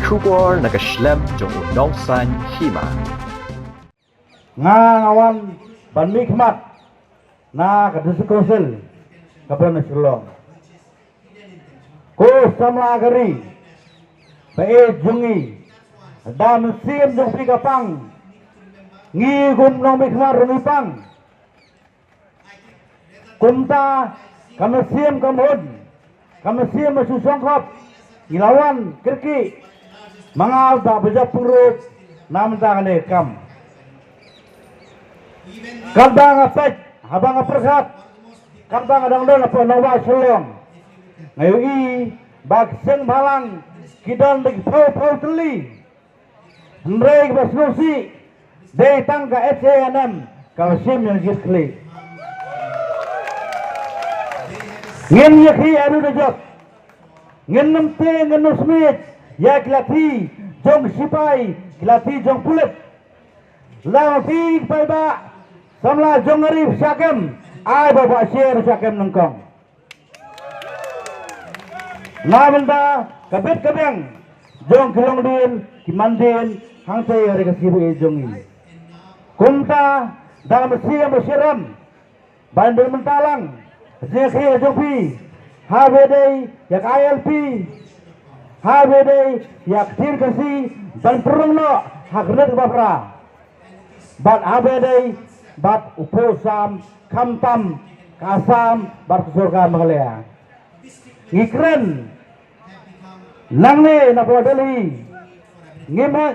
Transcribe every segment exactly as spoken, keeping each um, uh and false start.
Khubor na ka shlem jong u nongsan hima. Nga nga wan ban mihkhmat na ka District Council ka Bren Shillong. Ko samla ka ri, ba e jong ngi, da mynsiem jong phi ka pang, ngi kum nongmihkhmat ruh ngi pang. Kumta ka mynsiem ka mut, ka mynsiem ba shu shongkop, ngi la wan kyrkieh, ma nga da ba jop pynrup na mynta kane ka kam. Katba nga peit, haba nga pyrkhat, katba nga dang don hapoh nongbah Shillong, nga ïohi ba ki seng bhalang ki don da ki phew phew tylli. Hynrei ba sngewsih, dei tang ka H A N M ka shim ïa ki khlieh. Ngin ïa ki aru da jot. Ngin nym te ngin nym smiej ïa ki lathi jong sipai, ki lathi jong pulit. Lada phi paidbah samla jong nga ri phi shah kem, ai ba bah sher shah kem nyngkong. Na bynta ka bit ka biang jong ki longdien ki mandien hangtei ha ri ka C B A jong ngi. Kumta da ka mynsiem ba shitrhem ban dei mynta lang jingïakhih jong phi, haba dei ïa ka I L P, haba dei ïa ka ktien Khasi ban pynrung noh ha ka rit kaba phra. Bad haba dei bad u phew sam khamtam ka Assam bad ka sorkar Meghalaya. Ngi kren nangne na Delhi. Ngim ha,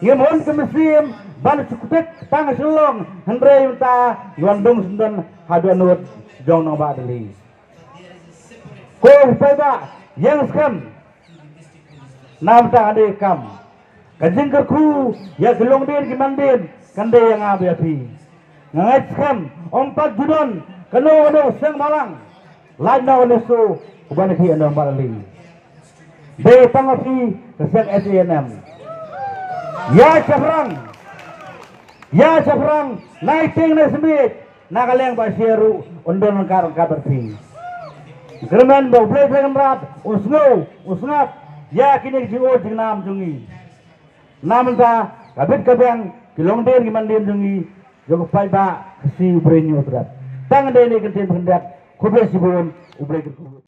ngim hun ka mynsiem ban shu ktik tang Shillong, hynrei mynta ngi wan dung syndon haduh nud jong nongbah Delhi. Ko paidbah, ïeng skhem. Na bynta kane ka kam, ka jingkyrkhu ïa ki longdien ki mandien kan dei ïa nga bad ïa phi. Nga ngeit skhem ym pat ju don kano kano seng bhalang, lait na u nisu uban ïa phi ïa nongbah Delhi. Dei tang ïa phi ka seng H A N M. Ïa shaphrang, ïa shaphrang, nai tieng nai smiej, na ka liang ba sher ruh un don ryngkat ryngkat bad phi. Kyrmen ba U Blei Trai Kynrad un sngew un sngap ïa kine ki jingud jingnam jong ngi. Na bynta ka bit ka biang ki longdien ki mandien jong ngi, jong ka paidbah Khasi U Blei un ïoh tyrda. Tang dei ne kyntien ba khyndiat, khublei shibun, U Blei un kyrkhu.